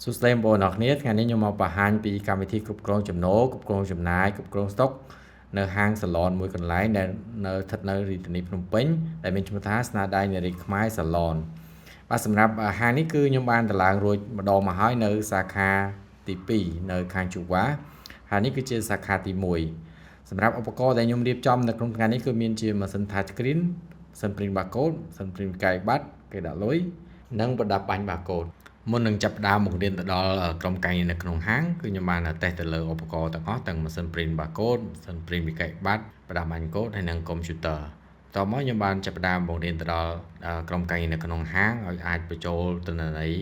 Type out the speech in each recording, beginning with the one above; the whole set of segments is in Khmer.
សួស្តីបងប្អូនអរគ្នាថ្ងៃនេះខ្ញុំមកបង្ហាញពីកម្មវិធីគ្រប់គ្រងចំណូលគ្រប់គ្រងចំណាយគ្រប់គ្រងស្តុកនៅហាងសាឡនមួយកន្លែងដែលនៅស្ថិតនៅរាជធានីភ្នំពេញដែលមានឈ្មោះថាស្នាដៃនារីខ្មែរសាឡនបាទសម្រាប់ហាងនេះគឺខ្ញុំបានតម្លើងរួចម្ដងមកហើយនៅសាខាទី2នៅខាងជូវ៉ាហើយនេះគឺជាសាខាទី1សម្រាប់ឧបករណ៍ដែលខ្ញុំរៀបចំនៅក្នុងថ្ងៃនេះគឺមានជាម៉ាស៊ីន touch screen ម៉ាស៊ីន print barcode ម៉ាស៊ីន print វិក័យប័ត្រគេដាក់លុយនិងប្រដាប់បាញ់ barcode មុននឹងចាប់ផ្ដើមបង្រៀនទៅដល់ក្រុមការងារនៅក្នុងហាងគឺខ្ញុំបានតេស្តទៅលើឧបករណ៍ទាំងអស់ទាំងម៉ាស៊ីន print barcode ម៉ាស៊ីន print វិក័យប័ត្រប្រដាប់បាញ់កូដហើយនិងកុំព្យូទ័រតមកខ្ញុំបានចាប់ផ្ដើមបង្រៀនទៅដល់ក្រុមការងារនៅក្នុងហាងឲ្យអាចបញ្ចូលទិន្នន័យ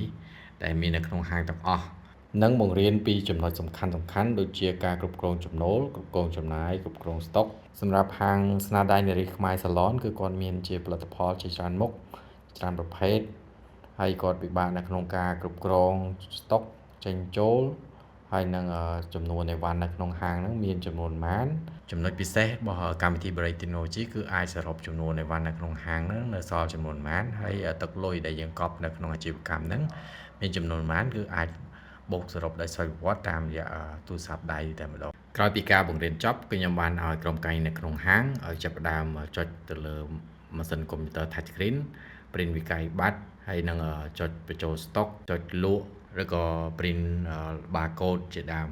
ដែលមាននៅក្នុងហាងទាំងអស់និងបង្រៀនពីចំណុចសំខាន់សំខាន់ដូចជាការគ្រប់គ្រងចំណូលគ្រប់គ្រងចំណាយគ្រប់គ្រងស្តុកសម្រាប់ហាងស្នាដៃនារីខ្មែរសាឡនគឺគាត់មានជាផលិតផលជាច្រើនមុខច្រើនប្រភេទហើយគាត់ពិបាកនៅក្នុងការគ្រប់គ្រងស្តុកចេញចូលហើយនឹងចំនួនអីវ៉ាន់នៅក្នុងហាងហ្នឹងមានចំនួនប៉ុន្មានចំណុចពិសេសរបស់កម្មវិធី Break Technology គឺអាចសរុបចំនួនអីវ៉ាន់នៅក្នុងហាងហ្នឹងនៅសល់ចំនួនប៉ុន្មានហើយទឹកលុយដែលយើងកប់នៅក្នុងអាជីវកម្មហ្នឹងមានចំនួនប៉ុន្មានគឺអាចបូកសរុបដោយស្វ័យប្រវត្តិតាមរយៈទូរស័ព្ទដៃតែម្ដងក្រោយពីការបង្រៀនចប់គឺខ្ញុំបានឲ្យក្រុមការងារនៅក្នុងហាងឲ្យចាប់ផ្ដើមចុចទៅលើម៉ាស៊ីនកុំព្យូទ័រ touch screen print វិក័យប័ត្រហើយនឹងចុចបញ្ចូលស្តុកចុចលក់ឬក៏ print barcode ជាដើម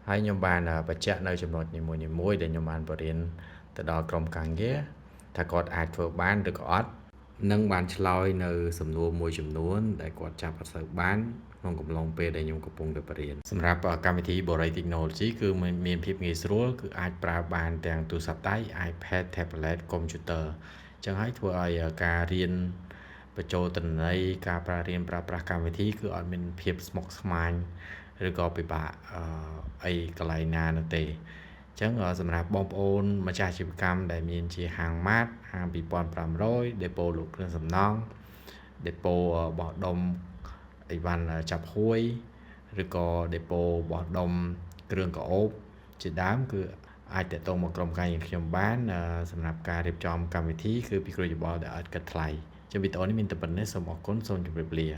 ហើយខ្ញុំបានបញ្ជាក់នៅចំណុចនីមួយៗដែលខ្ញុំបានបង្រៀនទៅដល់ក្រុមការងារថាគាត់អាចធ្វើបានឬក៏អត់និងបានឆ្លើយនៅសំណួរមួយចំនួនដែលគាត់ចាប់អត់សូវបានក្នុងកំឡុងពេលដែលខ្ញុំកំពុងតែបង្រៀនសម្រាប់កម្មវិធី Borei Technology គឺមានភាពងាយស្រួលគឺអាចប្រើបានទាំងទូរស័ព្ទដៃ iPad Tablet Computer អញ្ចឹងហើយធ្វើឲ្យការរៀនបញ្ចូលទិន្នន័យការប្រើរៀនប្រើប្រាស់កម្មវិធីគឺអត់មានភាពស្មុគស្មាញឬក៏ពិបាកអីកន្លែងណានោះទេអញ្ចឹងសម្រាប់បងប្អូនម្ចាស់អាជីវកម្មដែលមានជាហាងម៉ាតហាង2500ដេប៉ូលក់គ្រឿងសំណង់ដេប៉ូបោះដុំអីវ៉ាន់ចាប់ហួយឬក៏ដេប៉ូបោះដុំគ្រឿងក្រអូបជាដើមគឺអាចទាក់ទងមកក្រុមការងារខ្ញុំបានសម្រាប់ការរៀបចំកម្មវិធីគឺពិគ្រោះយោបល់ដែលអត់គិតថ្លៃជាវីដេអូនេះមានតែប៉ុណ្ណេះសូមអរគុណសូមជម្រាបលា។